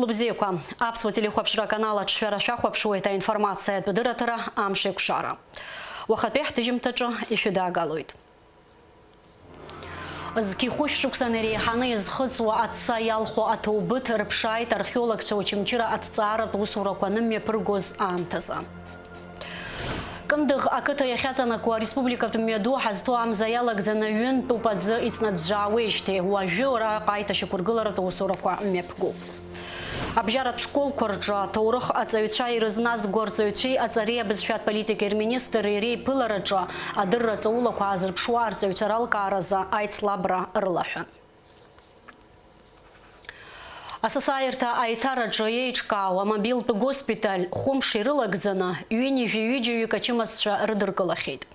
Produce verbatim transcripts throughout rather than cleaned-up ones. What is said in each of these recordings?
Бзиақәа, аԥсуа телехәаԥшра аканал аҿшәара шәахәаԥшуеит, аинформациатә дырраҭара Амш еиқәшара. Уахатәи ҳҭыжьымҭаҿы ишәыдаагалоит. Зқьи хәышә шықәсан иреиҳаны изхыҵуа аҵа иалху аҭоубыҭ рыԥшааит археологцәа Очамчыра аҭҵааратә усурақәа анымҩаԥыргоз аамҭазы. Кындыӷ ақыҭа иахьаҵанакуа ареспубликатә мҩаду ҳазҭоу амза иалагӡаны ҩынтәуп аӡы иҵнаӡәӡәаауеижьҭеи, уажәы араҟа аиҭашьақәыргыларатә усурақәа мҩаԥгоуп. Абжьаратә школқәа рҿы аҭоурых аҵаҩцәа ирызназго арҵаҩцәеи аҵареи абызшәатә политикеи рминистр иреиԥылараҿы адырра ҵаулақәа аазырԥшуа арҵаҩцәа ралкааразы аицлабра рылаҳәан. Асасааирҭа аиҭараҿы еиҿкаау амобилтә госпиталь хәымш ирылагӡаны, ҩынҩажәи ҩыџьаҩык ачымазцәа рыдыркылахьеит.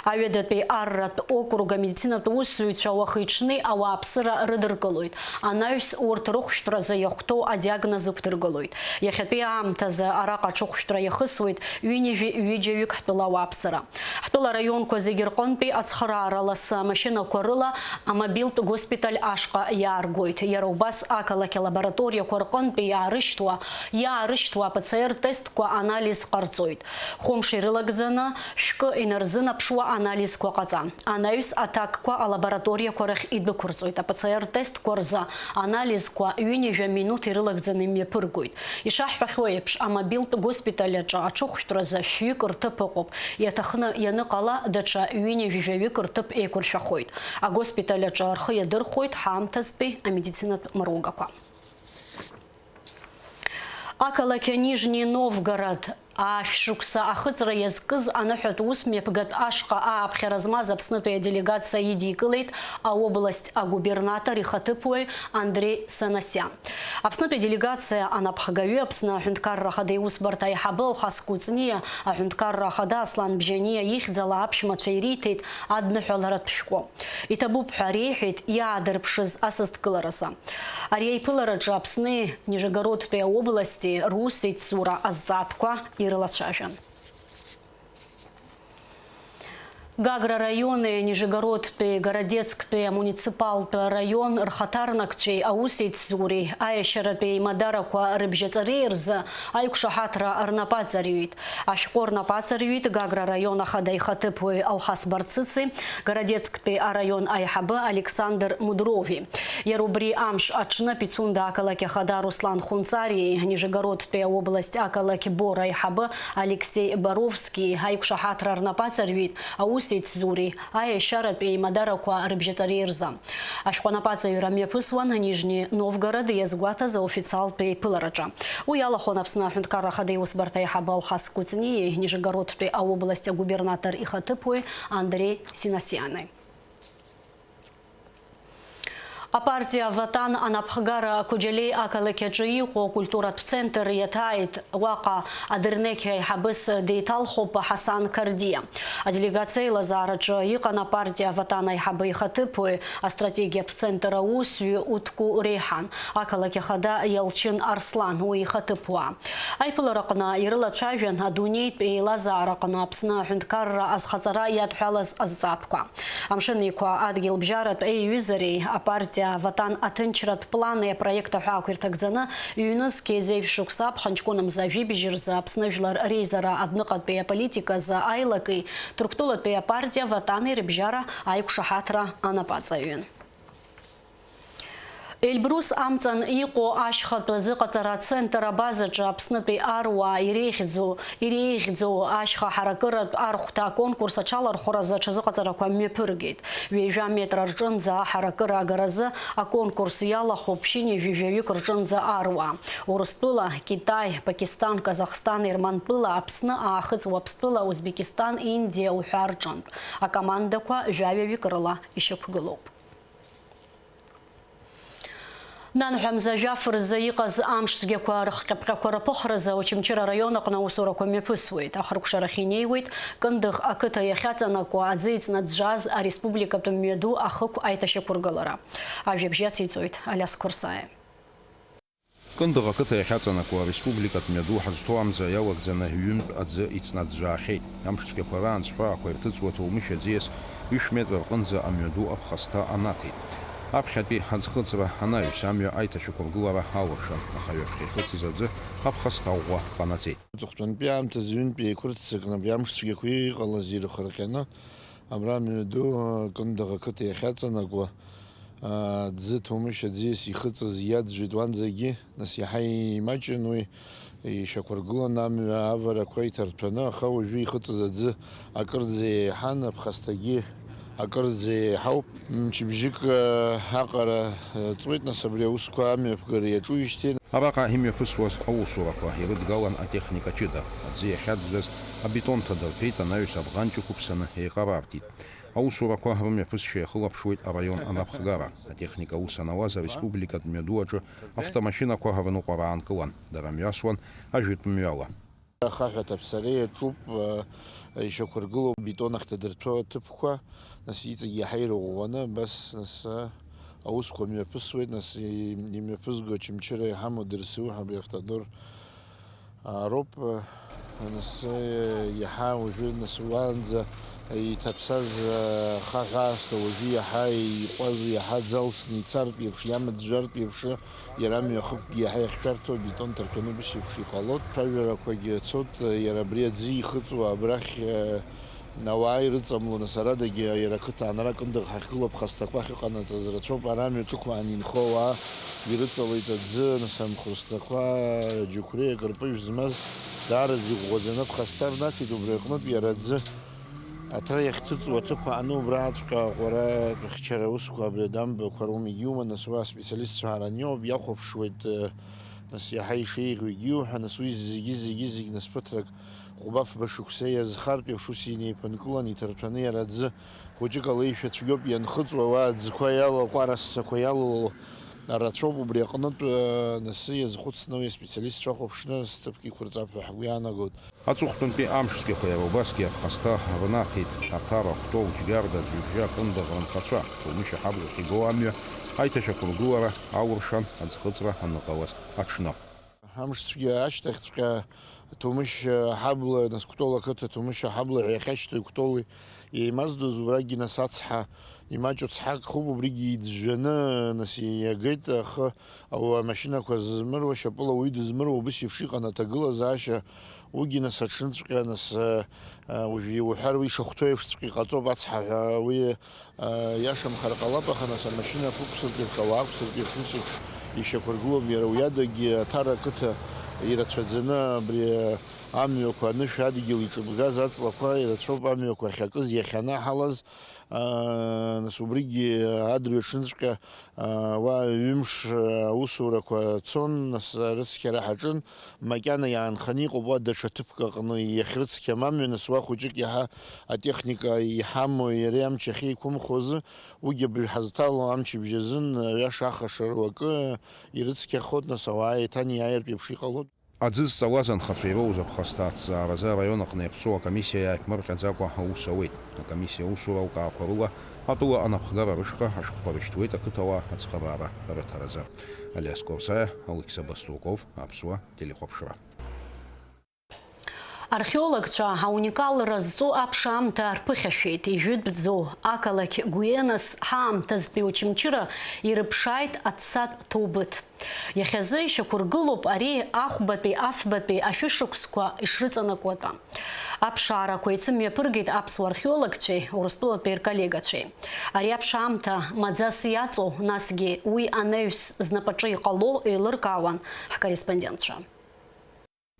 Аҩадатәи арратә округ амедицинатә усзуҩцәа уахи-ҽни ауааԥсыра рыдыркылоит, анаҩс урҭ рыхәшәтәразы иахәҭоу адиагноз ықәдыргылоит. Иахьатәи аамҭазы араҟа аҽыхәшәтәра иахысуеит ҩынҩажәи ҩыџьаҩык ҳтәыла ауааԥсыра. Ҳтәыла араионқәа зегьы рҟынтәи ацхыраара ласы амашьынақәа рыла амобилтә госпиталь ашҟа иааргоит. Иара убас ақалақь алабораториақәа рҟынтәи иаарышьҭуа, иаарышьҭуа АПЦР тестқәа анализ ҟарҵоит. Хәымш ирылагӡаны шәкы инарзынаԥшуа анализқәа ҟаҵан. Анаҩс аҭакқәа алабораториақәа рахь идәықәырҵоит. АПЦР тестқәа рзы анализқәа ҩынҩажәа минуҭ ирылагӡаны имҩаԥыргоит. Ишаҳҳәахьоу еиԥш, амобилтә госпиталь аҿы аҽыхәшәтәразы шәҩык рҭыԥ ыҟоуп. Иаҭахны ианыҟала, даҽа ҩынҩажәи жәаҩык рҭыԥ еиқәыршәахоит. Агоспиталь аҿы рхы иадырхәоит ҳаамҭазтәи амедицинатә мыругақәа. Ақалақь Нижни Новгород, ашәшықәса ахыҵра иазкыз аныҳәатә ус мҩаԥгатә ашҟа ааԥхьара змаз Аԥснытәи аделегациа идикылеит аобласт агубернатор ихаҭыԥуаҩ Андреи Санасиан. Аԥснытәи аделегациа анапхгаҩы, Аԥсны Аҳәынҭқарра Ахада иусбарҭа аиҳабы Алхас Кәыҵниа, Аҳәынҭқарра Ахада Аслан Бжьаниа ихьӡала аԥшәмацәа ириҭеит адныҳәаларатә шәҟәы. Иҭабуп ҳәа реиҳәеит иаадырԥшыз асасдкыларазы. Ари аиԥылараҿы Аԥсни Нижегородтәи аобласти русеицура азҵаатәқәа ирылацәажәан. Гагра араиони Нижегородтәи Городецктәи амуниципалтә раион рхаҭарнакцәеи аусеицуреи аиашьаратәи еимадарақәа рыбжьаҵареи рзы аиқәшаҳаҭра рнапаҵаҩит. Ашәҟәы рнапаҵаҩит Гагра араион ахада ихаҭыԥуаҩ Алхас Барцыци, Городецктәи араион аиҳабы Александр Мудрови. Иара убри амш аҽны Пицунда ақалақь ахада Руслан Хәынҵариеи Нижегородтәи аобласт ақалақь Бор аиҳабы Алексеи Боровски аиқәшаҳаҭра рнапаҵаҩит аусеицуреи аиашьаратәи еимадарақәа рыбжьаҵареи рзы. Ашәҟәы анапаҵаҩра мҩаԥысуан Нижни Новгород иазгәаҭаз аофициалтәи еиԥылараҿы. Уи иалахәын Аԥсны Аҳәынҭқарра Ахада Иусбарҭа аиҳабы Алхас Кәыҵниеи Нижегородтәи аобласт агубернатор ихаҭыԥуаҩ Андреи Синасиани. Апартиа Ватан анапхгара Қәыџьалеи ақалақь аҿы иҟоу акультуратә центр иаҭааит. Уаҟа адырнеқь аиҳабыс деиҭалхуп Ҳасан Қардиа. Аделегациа аилазаараҿы иҟан апартиа Ватан аиҳабы ихаҭыԥуаҩ, астратегиатә центр аусзуҩы Утку Реиҳан, ақалақь ахада Иалчын Арслан, уи ихаҭыԥуаа. Аиԥылараҟны ирылацәажәан адунеитә еилазаараҟны Аԥсны аҳәынҭқарра азхаҵара иадҳәалаз азҵаатәқәа. Амшын Еиқәа адгьылбжьаратә еиҩызареи апартиа Ватан аҭынчратә плани апроект аҳәаақәа ирҭагӡаны ҩнызқьи зеижә шықәса аԥхын ҷкәына мза жәибжь рзы Аԥсны жәлар реизара адәныҟатәи аполитиказы аилаки Ҭырқәтәылатәи апартиа Ватани рыбжьара аиқәшаҳаҭра анапаҵаҩын. Эльбрус амҵан иҟоу ашьхатә зыҟаҵара ацентр абазаҿы Аԥснытәи аруаа иреиӷьӡоу, иреиӷьӡоу ашьха ҳаракыратә архәҭа аконкурс аҽалархәразы аҽазыҟаҵарақәа мҩаԥыргеит. Ҩажәа метра рҿынӡа аҳаракыра агаразы аконкурс иалахәуп ԥшьынҩажәи жәаҩык рҿынӡа аруаа. Урыстәыла, Китай, Пакистан, Казахстан, Ермантәыла, Аԥсны, Аахыҵ Уаԥстәыла, Узбекистан, Индиа уҳәа рҿынтә. Акомандақәа жәаҩаҩык рыла ишьақәгылоуп. Нанҳәа мза жәаф рзы иҟаз амшцәгьақәа рыхҟьаԥҟьақәа рыԥыхразы Очамчыра араион аҟны аусурақәа мҩаԥысуеит. Ахыркәшарахь инеиуеит Кындыӷ ақыҭа иахьаҵанакуа аӡы иҵнаӡәӡәааз ареспубликатә мҩаду ахықә аиҭашьақәыргылара. Ажәабжь иациҵоит Алиас Қәырсаиа. Кындыӷ ақыҭа иахьаҵанакуа ареспубликатә мҩаду ҳазҭоу амза иалагӡаны ҩынтә аӡы иҵнаӡәӡәаахьеит. Амшцәгьақәа раан ҵхәаақәа ирҭыҵуа ҭоумышь аӡиас ҩышә метра рҟынӡа амҩаду аԥхасҭа анаҭеит. Аԥхьатәи аӡхыҵра анаҩс амҩа аиҭашьақәыргылара алыршан, аха ҩаԥхьа ихыҵыз аӡы аԥхасҭа ӷәӷәа ҟанаҵеит. Аҵыхәтәантәи аамҭазы ҩынтә еиқәырццакны абри амш цәгьақәа иҟалаз ирхырҟьаны, абра амҩаду Кындыӷ ақыҭа иахьаҵанакуа, аӡы, Ҭоумышь аӡиас ихыҵыз иаӡәӡәеит уанӡагьы. Нас иаҳа имаҷын уи, ишьақәыргылан амҩа аварақәа иҭарҭәаны, аха уажәы ихыҵыз аӡы акырӡа еиҳан, аԥхасҭагьы акырӡа еиҳауп. Мчыбжьык, э, аҟара, э, ҵуеит, нас абри аусқәа амҩаԥгара иаҿуижьҭеи. Араҟа имҩаԥысуаз аусурақәа ирыдгалан атехника ҷыда, аӡы иахьаӡәӡәаз абетон ҭадырҭәеит, анаҩс абӷанҷ ықәыԥсаны еиҟарартит. Аусурақәа рымҩаԥысшьа иахылаԥшуеит араион анапхгара. Атехника аус анауаз ареспубликатә мҩаду аҿы автомашьынақәа рныҟәара аанкылан. Дара мҩасуан ажәытә мҩала. Ахаҳә аҭаԥсара иаҿуп, ишьақәыргылоу бетон ахь дадырҭәо аҭыԥқәа, нас иҵегь иаҳа ирыӷәӷәаны, абас, нас, аусқәа мҩаԥысуеит, нас, имҩаԥызго Очамчыра иҳамоу Дырсу ҳәа абри автодор аароуп, нас, иаҳа уажәы, нас, уаанӡа иҭаԥсаз, ахаҳә аасҭа уажәы иаҳа иҟәазу, иаҳа ӡалсны ицартә еиԥш, иамыӡәӡәартә еиԥш, иара амҩахыкгьы иаҳа иахьшәарҭоу абетон ҭарҭәаны убыс еиԥш иҟалоит. Ацәажәарақәагьы цоит, иара абри аӡы ихыҵуа абрахь, ауаа ирыҵамло, нас арадагьы иара ақыҭа анра Кындыӷ ҳахьгылоу аԥхасҭақәа ахьыҟанаҵаз рацәоуп, ара амҩаҿықәаан инхо ауаа ирыҵалеит аӡы, нас амхәырсҭақәа, аџьықәреи акырпыжә змаз даараӡа иӷәӷәаӡаны аԥхасҭа рнаҭеит, убри аҟнытә иара аӡы аҭра иахьҭыҵуа аҭыԥ аҟны убраҵәҟьа аҟәара, ахьчара аусқәа, абри адамбақәа роума, егьиума, нас уа аспециалистцәа ҳаран иоуп, иахәаԥшуеит, э, нас иаҳа ишеиӷьу егьиу ҳәа, нас уи зегьы, зегьы, зегь, нас ԥыҭрак хәба-фба шықәса иазхартә еиԥш ус инеиԥынкылан, иҭарҭәаны иара аӡы хәыҷык алеишәа цәгьоуп ианхыҵуа, уа аӡқәа иалоу, акәара ссақәа иалало рацәоуп, убри аҟнытә, э, нас иазхәыцны уи аспециалистцәа ахәаԥшны зҭыԥк иқәырҵап ҳәа ҳгәы иаанагоит. Аҵыхәтәантәи амш цәгьақәа иара убасгьы аԥхасҭа рнаҭеит Аҭара, Кәтол, Џьгьарда, Ӡҩыбжьа, Кындыӷ рынхацәа, Ҭоумышь аҳабла ахьигоу амҩа аиҭашьақәыргылара алыршан аӡхыҵра аныҟалаз аҽны. Амш цәгьа ашьҭахьҵәҟьа Ҭоумышь аҳабла, нас Кәтол ақыҭа Ҭоумышь аҳабла ҳәа иахьашьҭоу Кәтоли еимаздоз, убрагьы нас ацҳа имаҷу цҳак хуп, убригьы иӡәӡәаны, нас, иагеит ахы, ауа амашьынақәа зызмыруа, шьапыла уаҩы дызмыруа, убыс еиԥш иҟан аҭагылазаашьа, уигьы, нас, аҽынҵәҟьа, нас, а, а, уажә иуҳәар, уи ишахәҭоу еиԥшҵәҟьа иҟаҵоуп, ацҳа ҳәа, уи, а, иашамхар ҟалап, аха, нас, амашьына ақәықәсыртә еиԥш, ауаа ақәсыртә еиԥш, ус еиԥш ишьақәыргылом, иара уи адагьы Аҭара ақыҭа ирацәаӡаны абри, а, амҩақәа анышә адгьыл иҿыбгаз аҵлақәа ирацәоуп амҩақәа ахьакыз, иахьанаҳалаз, аа, нас убригьы адырҩаҽныҵәҟьа, аа, уа ҩымш, аа, аусурақәа цон, нас рыцқьара ҳаҿын, макьана иаанханы иҟоуп уа даҽа ҭыԥк аҟны иахьрыцқьам амҩа, нас уа хәыҷык иаҳа атехника иҳамоу иара амч ахьеиқәымхо азы, уигьы абри ҳазҭало амчыбжь азын, аҩаша ахашара уакы ирыцқьахоит, нас ауаа еиҭанеиааиртә еиԥш иҟалоит. Аӡы зҵауаз анхацәа ироуз аԥхасҭа аҭҵааразы араион аҟны иаԥҵоу акомиссиа иааиԥмырҟьаӡакәа аус ауеит. Акомиссиа аусура алкаақәа рыла атәыла анапхгара рышҟа ашәҟәқәа рышьҭуеит ақыҭауаа ацхыраара рыҭаразы. Алиас Корсаиа, Алықьса Баструков, Аԥсуа телехәаԥшра. Археологцәа ауникалра зҵоу аԥшаамҭа рԥыхьашәеит, ижәытәӡоу ақалақь Гуенас ҳаамҭазтәи Очамчыра ирыԥшааит аӡсатә ҭоубыҭ. Иахьазы ишьақәыргылоуп ари ахәбатәи афбатәи ашәышықәсқәа ишрыҵанакуа атәы. Аԥшаарақәа еицымҩаԥыргеит аԥсуа археологцәеи урыстәылатәи рколлегацәеи. Ари аԥшаамҭа маӡас иаҵоу, насгьы уи анаҩс знапаҿы иҟало еилыркаауан ҳкорреспондентцәа.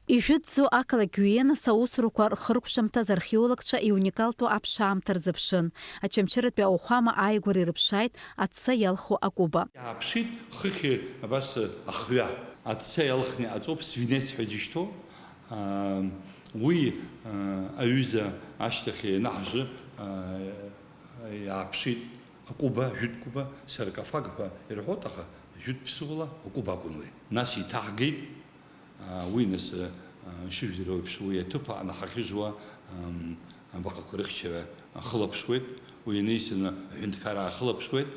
Ижәытәӡоу ақалақь Гуиенас аусурақәа рхыркәшамҭаз археологцәа иуникалтәу аԥшаамҭа рзыԥшын. Очамчыратәи ауахәама ааигәара ирыԥшааит аца иалху акәыба. Иааԥшит хыхь абас ахҩа. Аца иалхны иҟаҵоуп, свинец ҳәа изышьҭоу. Аа, уи, аа, аҩыза ашьҭахь ианаҳжы, аа, иааԥшит акәыба, жәытә кәыба, саркофаг ҳәа ирҳәоит, аха жәытә ԥсуала акәыба акәын уи. Нас иҭаҳгеит. Уи нас, шыжәдыруа еиԥш, уи аҭыԥ аҟны ҳахьыжуа, ам, абаҟақәа рыхьчара ахылаԥшуеит, уи ианеисаны аҳәынҭқарра ахылаԥшуеит,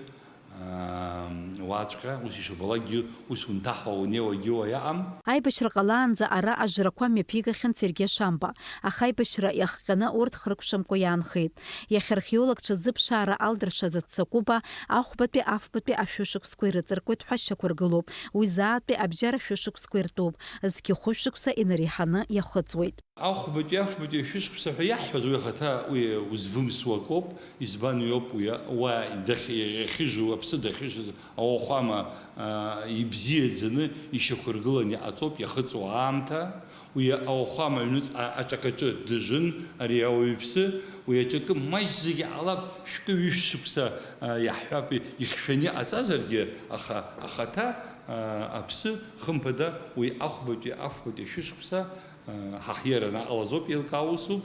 Уаҵәҟьа, ус ишубалакгьы, ус унҭаҳауа унеиуагьы уа иаҟам. Аибашьра ҟалаанӡа ара ажрақәа мҩаԥигахьан Сергеи Шамба, аха аибашьра иахҟьаны урҭ хыркәшамкәа иаанхеит. Иахьа археологцәа зыԥшаара алдыршаз аццакәыба ахәбатәи афбатәи ашәышықәсқәа ирыҵаркуеит ҳәа шьақәыргылоуп, уи заатәи абжьара шәышықәсқәа иртәуп, зқьы хәышәшықәса инареиҳаны иахыҵуеит. Ахәбатәи афбатәи ашәышықәса ҳәа иаҳҳәаз уи ахаҭа уи узвымсуа акоуп, избан уи ауп уи уа дахь-, иахьыжу, аԥсы дахьышыз ауахәама, аа, ибзиаӡаны ишьақәыргыланы иҟаҵоуп иахыҵуа аамҭа, уи ауахәама аҩныҵҟа аҿакаҿы дыжын ари ауаҩԥсы, уи аҿакы маҷӡак иҟалап, шәкы-ҩышә шықәса, аа, иаҳҳәап, ихьшәаны иҟаҵазаргьы, аха ахаҭа, аа, аԥсы, хымԥада, уи ахәбатәи афбатәи ашәышықәса, Ҳаҳиара анаҟалаз ауп еилкаау усуп,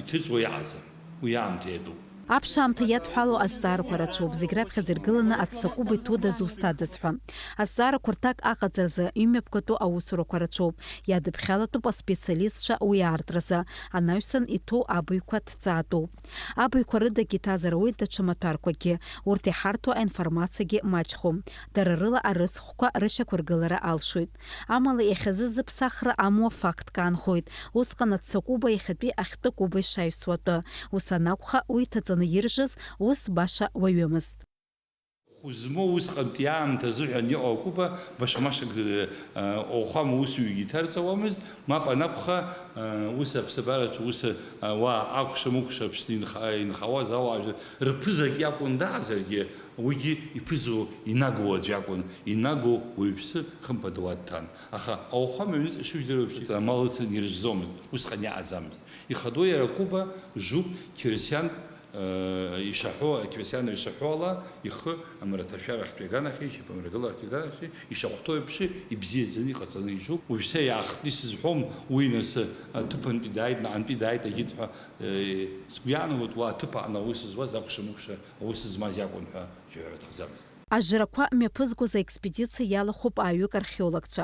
иҭыҵуа иаҟаӡам, уи аамҭа иатәуп. Аԥшаамҭа иадҳәалоу азҵаарақәа рацәоуп, зегь раԥхьаӡа иргыланы аццакәыба иҭоу дазусҭадаз ҳәа. Азҵаарақәа рҭак аҟаҵаразы имҩаԥгатәу аусурақәа рацәоуп, иадыԥхьалатәуп аспециалистцәа уи аартразы, анаҩсан иҭоу абаҩқәа ҭҵаатәуп. Абаҩқәа рыдагь иҭазар ауеит даҽа маҭәарқәакгьы, урҭ иҳарҭо аинформациагьы маҷхом, дара рыла арыцхәқәа рышьақәыргылара алшоит. Амала иахьазы зыԥсахра амуа фактк аанхоит, усҟан аццакәыба иахьатәи ахьтәы кәыба ишаҩсуа атәы, ус анакәха, уи иҭаҵаны иржыз ус баша уаҩымызт. Хәы змоу усҟантәи аамҭа азыҳәан иҟоу акәыба башамашак, э, ауахәама усҩгьы иҭарҵауамызт, мап анакәха, э, ус аԥсабараҿы ус, э, уа акәша-мыкәша Аԥсны инха-, инхауаз ауаажәлар рԥызак иакәын даҟазаргьы, уигьы иԥызоу инагоу аӡә иакәын, инагоу уаҩԥсы хымԥада уа дҭан. Аха ауахәама аҩныҵҟа ишыжәдыруа еиԥш, амал ыцын иржәӡомызт, усҟан иаҟаӡамызт. Ихадоу иара акәыба жуп, қьырсиан Ишаҳәо, ақьырсианра ишаҳәо ала, ихы амраҭашәарахьтәи аганахьеи ишьапамрагыларахьтәи аганахьеи ишахәҭоу еиԥш ибзиаӡаны иҟаҵаны ижуп. Уажәшьҭа иаахтны исызҳәом, уи нас аҭыԥантәи дааит, наҟантәи дааит, агьыт ҳәа, сгәы иаанагоит, уа аҭыԥ аҟны аус зуаз акәша-мыкәша аус змаз иакәын ҳәа шәаҳәар аҭахӡамызт. Ажрақәа мҩаԥызгоз аекспедициа иалахәуп ааҩык археологцәа.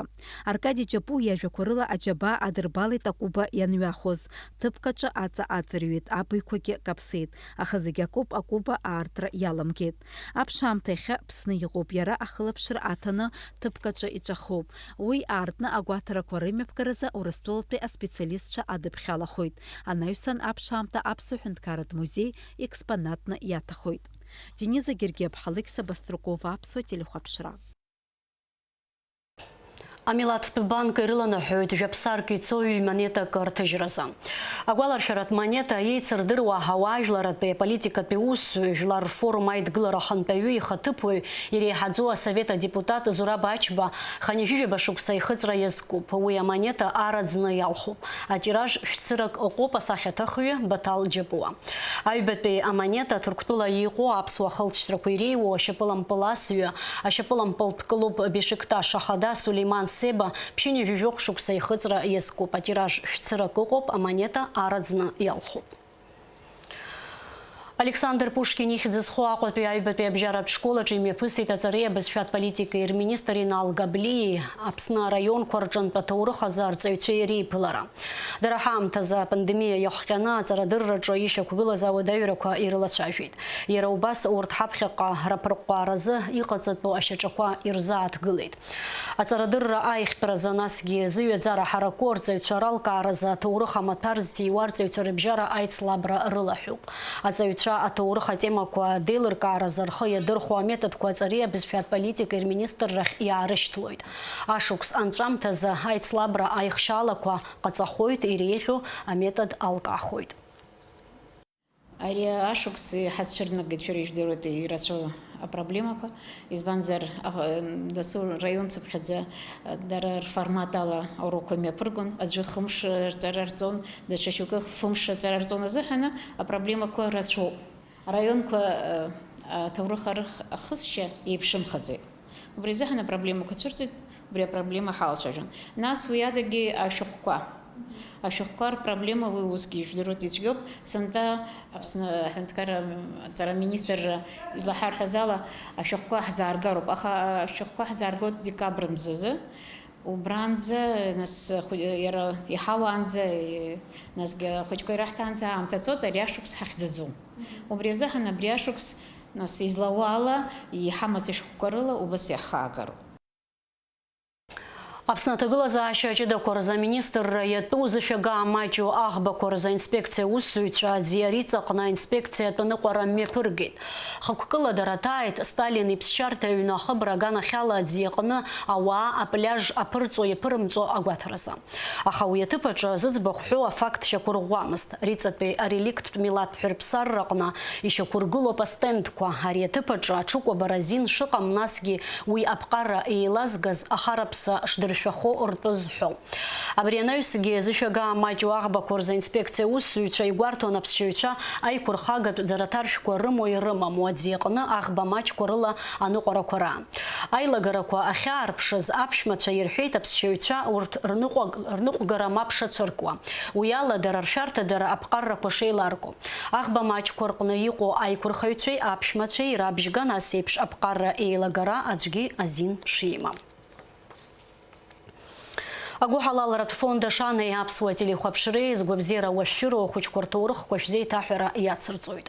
Аркади Џьапуа иажәақәа рыла аџьабаа адырбалеит акәыба ианҩахоз, ҭыԥк аҿы аҵа аҵарҩит, абаҩқәагьы каԥсеит, аха зегь акоуп акәыба аартра иаламгеит. Аԥшаамҭа иахьа Аԥсны иҟоуп, иара ахылаԥшра аҭаны ҭыԥк аҿы иҵәахуп. Уи аартны агәаҭарақәа рымҩаԥгаразы Урыстәылатәи аспециалистцәа адыԥхьалахоит. Анаҩсан аԥшаамҭа Аԥсуа ҳәынҭқарратә музеи експонатны иаҭахоит. Дениза Гергиаԥҳа, Алықьса Баструкова, Аԥсуа телехәаԥшра. Амилаҭтә банк ирыланаҳәоит жәаԥсарк ицо ҩ-монетак рҭыжьразы. Агәаларшәаратә монета еицырдыруа ауаажәларратәи аполитикатәи усзуҩ, жәлар рфорум аидгылара ахантәаҩы ихаҭыԥуаҩ, иреиҳаӡоу асовет адепутат Зураб Ачба хынҩажәижәаба шықәса ихыҵра иазкуп. Уи амонета араӡны иалхуп. Атираж шәцырак ыҟоуп асахьаҭыхҩы Баҭал Џьапуа. Аҩбатәи амонета Ҭырқәтәыла иҟоу аԥсуа ахылҵшьҭрақәа иреиуоу ашьапылампыласҩы, ашьапылампылтә клуб Бешикташ ахада Сулеиман Себа ԥшьынҩажәи жәохә шықәса ихыҵра иазкуп. Атираж шәцырак ыҟоуп, амонета араӡны иалхуп. Александр Пушкин ихьӡ зху Аҟәатәи аҩбатәи абжьаратә школ аҿы имҩаԥысит аҵареи абызшәатә политикеи рминистр Инал Габлиеи Аԥсны араионқәа рҿынтә аҭоурых азы арҵаҩцәеи иреиԥылара. Дара ҳаамҭазы апандемиа иахҟьаны аҵарадырраҿы ишьақәгылаз ауадаҩрақәа ирылацәажәеит. Иара убас урҭ ҳаԥхьаҟа раԥырҟәааразы иҟаҵатәу ашьаҿақәа ирзааҭгылеит. Аҵарадырра аиӷьтәразы, насгьы зыҩаӡара ҳараку арҵаҩцәа ралкааразы аҭоурых амаҭәар зҭиуа арҵаҩцәа рыбжьара аицлабра рылаҳәоуп. Аҵаҩцәа аҭоурых атемақәа деилыркааразы рхы иадырхәо аметодқәа аҵареи абызшәатә политикеи рминистррахь иаарышьҭлоит. Ашықәс анҵәамҭазы аицлабра аихшьаалақәа ҟаҵахоит, иреиӷьу аметод алкаахоит. Ари ашықәс иҳацәырнагеит, шәара ижәдыруеит, ирацәоу апроблемақәа, избанзар, аха, дасу раион цыԥхьаӡа дара рформат ала аурокқәа мҩаԥыргон, аӡәы хымш рҵара рҵон, даҽа шьоукы фымш рҵара рҵон азыҳәаны апроблемақәа рацәоуп. Араионқәа, э, аҭоурых арых-, ахысшьа еиԥшымхаӡеит. Убри азыҳәан апроблемақәа цәырҵит, убри апроблема ҳалацәажәон. Нас уи адагьы ашәҟәқәа. Ашәҟәқәа рпроблема уи усгьы ижәдыруеит, ицәгьоуп. Сынтәа Аԥсны аҳәынҭқарра аҵара аминистрра излаҳарҳәаз ала, ашәҟәқәа ҳзааргароуп, аха ашәҟәқәа ҳзааргоит декабр мзазы. Убранӡа, нас, хәы-, иара иҳауаанӡа, и-, насгьы ахәыҷқәа ираҳҭаанӡа аамҭа цоит, ари ашықәс ҳахьӡаӡом. Убри азыҳәан абри ашықәс Нас, излауа ала, иҳамаз ашәҟәқәа рыла убас иаҳхаагароуп. Аԥсны аҭагылазаашьа ҷыдақәа рзы аминистрра иатәу зышәага маҷу аӷбақәа рзы аинспекциа аусзуҩцәа аӡиа риҵаҟны аинспекциатә аныҟәара мҩаԥыргеит. Хықәкыла дара ҭааит Сталин иԥсшьарҭа аҩны ахыбра аганахьала аӡиаҟны ауаа апляж аԥырҵо-иаԥырымҵо агәаҭаразы. Аха уи аҭыԥ аҿы зыӡбахә ҳәоу афакт шьақәырӷәӷәамызт. Риҵатәи ареликттә милаҭтә ҳәырԥсарраҟны ишьақәыргылоуп астендқәа. Ари аҭыԥ аҿы аҽыкәабара азин шыҟам, насгьы уи аԥҟара еилазгаз ахараԥса шдыршәахо ртәы зҳәо. Абри анаҩсгьы зышәага маҷу аӷбақәа рзы аинспекциа аусзуҩцәа игәарҭон аԥсшьаҩцәа аиқәырхагатә ӡараҭаршәқәа рымоу ирымаму аӡиаҟны аӷба маҷқәа рыла аныҟәарақәа раан. Аилагарақәа ахьаарԥшыз аԥшәмацәа ирҳәеит аԥсшьаҩцәа урҭ рныҟәаг-, рныҟәгара мап шацәыркуа. Уи ала дара ршәарҭадара аԥҟаррақәа шеиларго. Аӷба маҷқәа рҟны иҟоу аиқәырхаҩцәеи аԥшәмацәеи рабжьган ас еиԥш аԥҟарра еилагара аӡәгьы азин шимам. Агәыҳалалратә фонд Ашанеи аԥсуа телехәаԥшреи згәабзиара уашәшәыроу ахәыҷқәа рҭоурыхқәа шәзеиҭаҳәара иацырҵоит.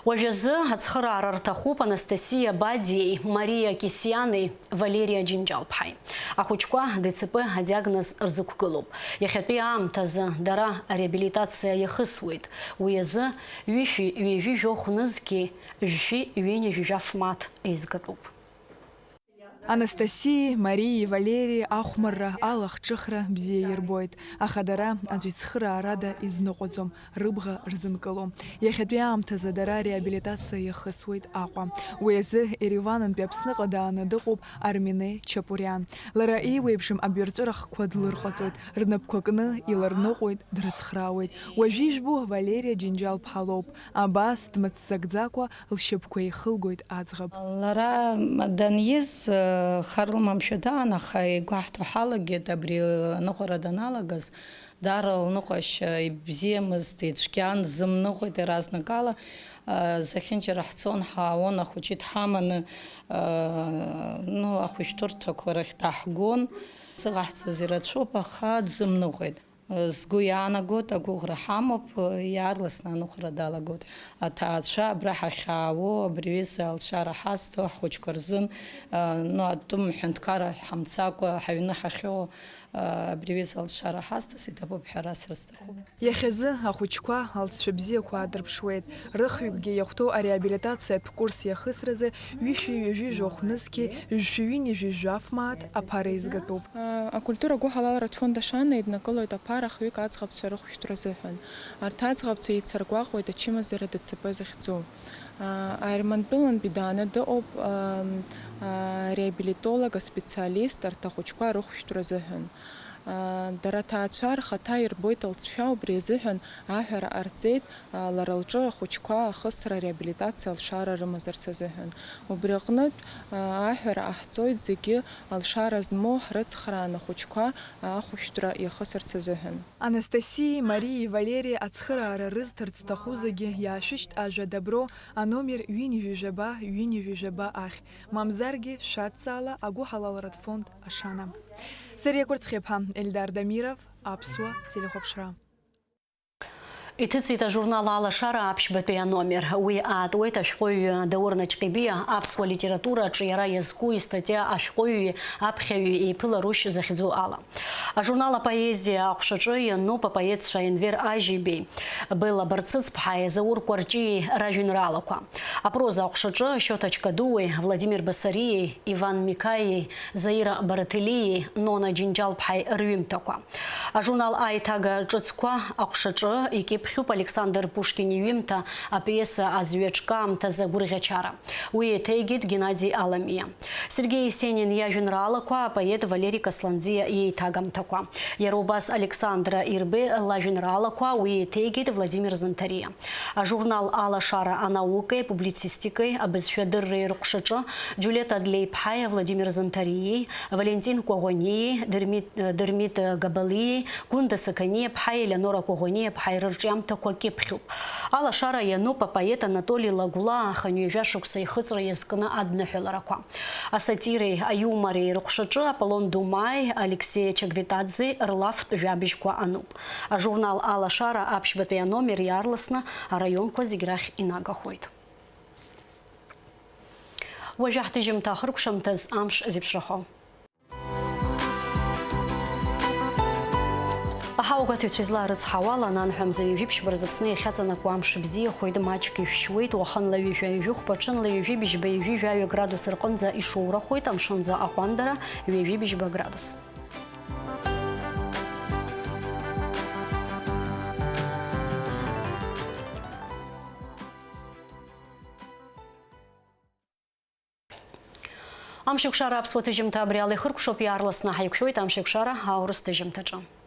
Уажәазы ацхыраара рҭахуп Анастасиа Бадиеи, Мариа Кисиани, Валериа Џьынџьал-ԥҳаи. Ахәыҷқәа ДЦП адиагноз рзықәгылоуп. Иахьатәи аамҭазы дара ареабилитациа иахысуеит. Уи азы ҩышәи ҩажәи жәохә нызқьи жәшәи ҩынҩажәи жәаф мааҭ еизгатәуп. Анастасиеи Мариеи Валерии ахәмарра, алахҿыхра бзиа ирбоит, аха дара аӡә ицхыраарада изныҟәаӡом, рыбӷа рзынкылом. Иахьатәи аамҭазы дара реабилитациа иахысуеит Аҟәа. Уи азы Ереванынтәи Аԥсныҟа дааны дыҟоуп Армине Чапуриан. Лара еиуеиԥшым абҩарҵәырахқәа длырҟаҵоит, рнапқәа кны иларныҟәоит, дрыцхраауеит. Уажәы ижәбо Валериа Џьынџьал-ԥҳа лоуп. Абас дмыццакӡакәа лшьапқәа еихылгоит аӡӷаб. Лара даниз, хар лымамшәа даан, аха игәаҳҭо ҳалагеит, абри аныҟәара даналагаз, даара лныҟәашьа ибзиамызт, ицәгьан, дзымныҟәеит иаразнакала. Зехьынџьара ҳцон, ҳаауон, ахәыҷы дҳаманы, ну, ахәышәтәырҭақәа рахь даҳгон. Зыҟаҳҵаз ирацәоуп, аха дзымныҟәеит. Сгәы иаанагоит, агәыӷра ҳамоуп, иаарласны аныҟәара далагоит. Аҭаацәа абра ҳахьаауо, абри аҩыза алшара ҳазҭо, ҳхәыҷқәа рзын, ну, атәым ҳәынҭқарра ҳамцакәа, ҳаҩны ҳахьыҟоу, абри аҩыза алшара ҳазҭаз иҭабуп ҳәа расҳәар сҭахуп. Иахьазы ахәыҷқәа алҵшәа бзиақәа аадырԥшуеит. Рыхҩыкгьы иахәҭоу ареабилитациатә курс иахысразы ҩышәи ҩажәи жәохә нызқьи жәшәи ҩынҩажәи жәаф мааҭ аԥара еизгатәуп. Акультура гәыҳалалратә фонд Ашана иднакылоит аԥара хҩык аӡӷабцәа рыхәшәтәра азыҳәан. Арҭ аӡӷабцәа еицыргәаҟуеит ачымазара ДЦП захьӡу. Аермантәылантәи дааны дыҟоуп реабилитолог, аспециалист арҭ ахәыҷқәа рыхәшәтәра азыҳәан. Дара аҭаацәа рхаҭа ирбоит алҵшәа, убри азыҳәан аҳәара ҟарҵеит, лара лҿы ахәыҷқәа ахысра, реабилитациа алшара рымазарц азыҳәан. Убри аҟнытә, аҳәара ҟаҳҵоит зегьы алшара змоу ҳрыцхрааны ахәыҷқәа ахәышәтәра иахысырц азыҳәан. Анастасиеи Мариеи Валери ацхыраара рызҭарц зҭаху зегьы иаашәышьҭ ажәа Добро, аномер ҩынҩажәи жәаба, ҩынҩажәи жәаба ахь, мамзаргьы шәадҵаала агәыҳалалратә фонд Ашана. Сариа Кәырцхиаԥҳа, Ельдар Дамиров, Аԥсуа телехәаԥшра. Иҭыҵит ажурнал Алашара аԥшьбатәи аномер. Уи аатуеит ашәҟәыҩҩы Даур Наҷҟьебиа аԥсуа литератураҿы иара иазку истатиа Ашәҟәыҩҩи аԥхьаҩи еиԥыларушь захьӡу ала. Ажурнал апоезиа аҟәшаҿы иануп апоетцәа Енвер Ажьибеи, Белла Барцыцԥҳаи Заур Кәарҷиеи ражәеинраалақәа. Апроза аҟәшаҿы Шьоҭа Чкадуеи, Владимир Басариеи, Иван Микаиеи, Заира Бараҭелиеи, Нона Џьынџьал-ԥҳаи рҩымҭақәа. Ажурнал аиҭага ҿыцқәа аҟәшаҿы икьыԥхьуп Александр Пушкин иҩымҭа апиеса Азҩа ҿкы аамҭазы агәырӷьачара. Уи еиҭеигеит Геннади Аламиа. Сергеи Есенин иажәеинраалақәа апоет Валери Касланӡиа иеиҭагамҭақәа. Иара убас Александра Ирбе лажәеинраалақәа уи еиҭеигеит Владимир Занҭариа. Ажурнал Алашара анаукеи апублицистикеи абызшәадырреи рыҟәшаҿы Џьулиета Адлеиԥҳаи Владимир Занҭариеи, Валентин Кәаӷәаниеи, Дырмит, Дырмит Габалиеи, Гәында Сақаниаԥҳаи Елеонора Кәаӷәаниаԥҳаи рырҿиамҭақәа кьыԥхьуп. Алашара иануп апоет Анатоли Лагәлаа хынҩажәа шықәса ихыҵра иазкны адныҳәаларақәа. Асатиреи аиумореи рыҟәшаҿы Аполлон Думаи Алексеи Чагветаӡеи рлафтә жәабжьқәа ануп. Ажурнал Алашара аԥшьбатәи аномер иаарласны араионқәа зегь рахь инагахоит. Уажәы ҳҭыжьымҭа ахыркәшамҭаз амш зеиԥшрахо. Аҳауагәаҭаҩцәа излаарыцҳауала, ананҳәа мза ҩажәи ԥшьба рзы Аԥсны иахьаҵанакуа амш бзиахоит, маҷк ишәшьуеит, уахынла ҩажәа ҩажәи хәба, ҽынла ҩажәи быжьба ҩажәи жәаҩа градус рҟынӡа ишоурахоит, амшынӡа аҟәандара ҩажәи быжьба градус. Амшеикәшара аԥсуа ҭыжьымҭа абри ала ихыркәшоуп, иаарласны ҳаиқәшәоит Амшеикәшара аурыс ҭыжьымҭаҿы.